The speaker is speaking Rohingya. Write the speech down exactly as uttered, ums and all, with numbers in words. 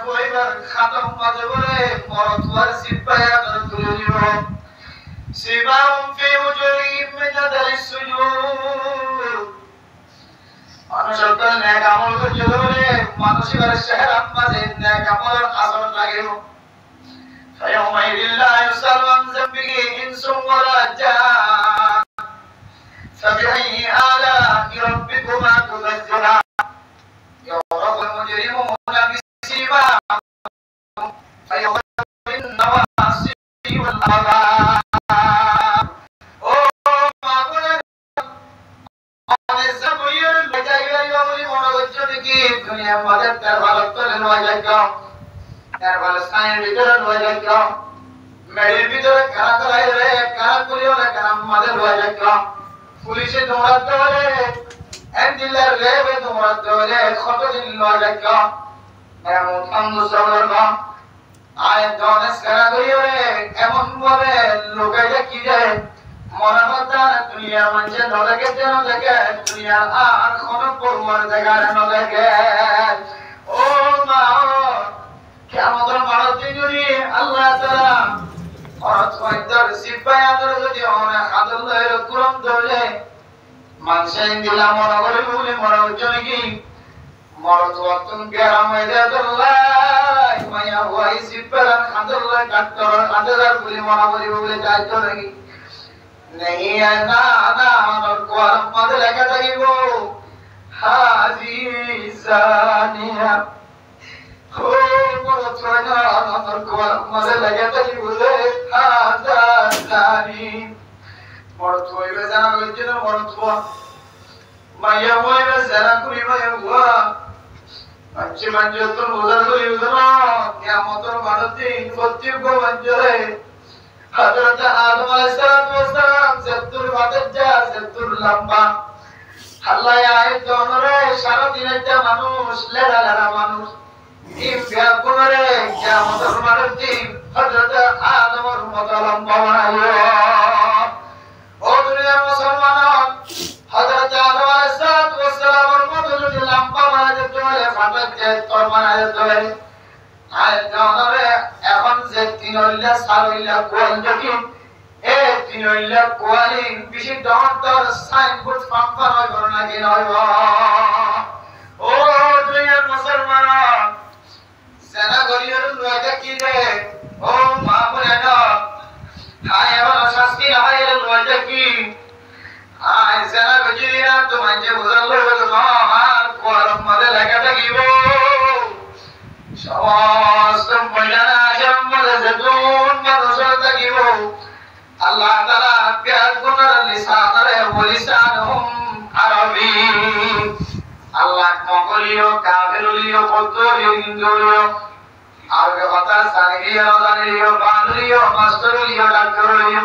fuaibar hátár mazé bóle morotfuar siffa ador tuli dibo. سيماهم في وجوههم من أثر السجود. Manúc ókkol nek amol goijjé de bóle, manúc íbar sehérar mazé nek amolor asor tákibo. فيومئذ لا يسأل عن ذنبه إنس ولا جان. فبأي آلاء ربكما تكذبان. يعرف المجرمون بسيماهم فيؤخذ بالنواصي والأقدام. Ó ma bóinor, ónora ze gorí loi zaiba buli mone goijjó né ki? Duniyar mazé terfalor tole loi zaiba, terfalor sáir bútore loi zaiba, meçir bútore kara kara óile, kara kuli óile, karar mazé loi zaiba, fulice duñrat de óile, endilla rebe duñrat de óile, hoto din loi zaiba. Meramot ham dusra bóle no. Aññí done sera gorí ore emon bábe lukai rakí de, mone hoó tar duniyar maincé no deké de, no deké, duniyar ar hono forwardigare no deké. Ó ma, ó, kiyamotor maçor din zodi Allah taala morotfuaindor siffa ador zodi ónora hátár loi kuram dóile, maincé endilla mone goríbo buli mone goijjó né ki? Morotfuattún geram óiye de tolla, maiyafuaye siffa hátár loi daktoror hátá zar buli mone goríbo buli zaibo né ki? Nahi, na, na, onor kuwalor mazé leká tákibo, هذه زانية. Ó, morotfua, onor kuwalor mazé leká tákibo de, هذا زاني. Morotfua ibá zena goijjé de morotfua. Maiyafua ibá zena gorí maiyafua. Maincé maincóttun buzar gorí buzar no, kiyamotor maçor din fottí uggwá maincóre Hozrot Adam alaihissalatu wassalam zeddúr fatejja, zeddúr lamba. Allaye añára donore sara din ejja manúc, lera lera manúc, in beggúnore kiyamotor maçor din Hozrot Adamor moto lamba banaibo. Ó duniyar musolman, Hozrot Adam alaihissalatu wassalamor moto zodi lamba banai dito óile, fatejja ettor banai dito óile, Aññí tuáñrare ehón ze tin óilla, sar óilla kuwal dekí, e tin óilla kuwal in beci dóñr dóñr sainbord fanfan óibo né ki no óibo? Ó duniyar musolman, zena gorí loi táki de, ó ma bóin ókkol, aññí ehón cásti no fai loi táki. Aññí zena goijjí de, tuáñra maincé buzar loi buzar no, añár kuwalor mazé leká tákibo. Somosto moidan hácor mazé zeddún manúc tákibo, Allah taala beggúnor lisan ore, ولسانهم عربي. Allah Mog óileyo, kafer óileyo, Bouddho óileyo, Hindu óileyo, Arobi hotá zanileyó, no zanileyó, baf óileyo, mastor óileyo, daktor óileyo,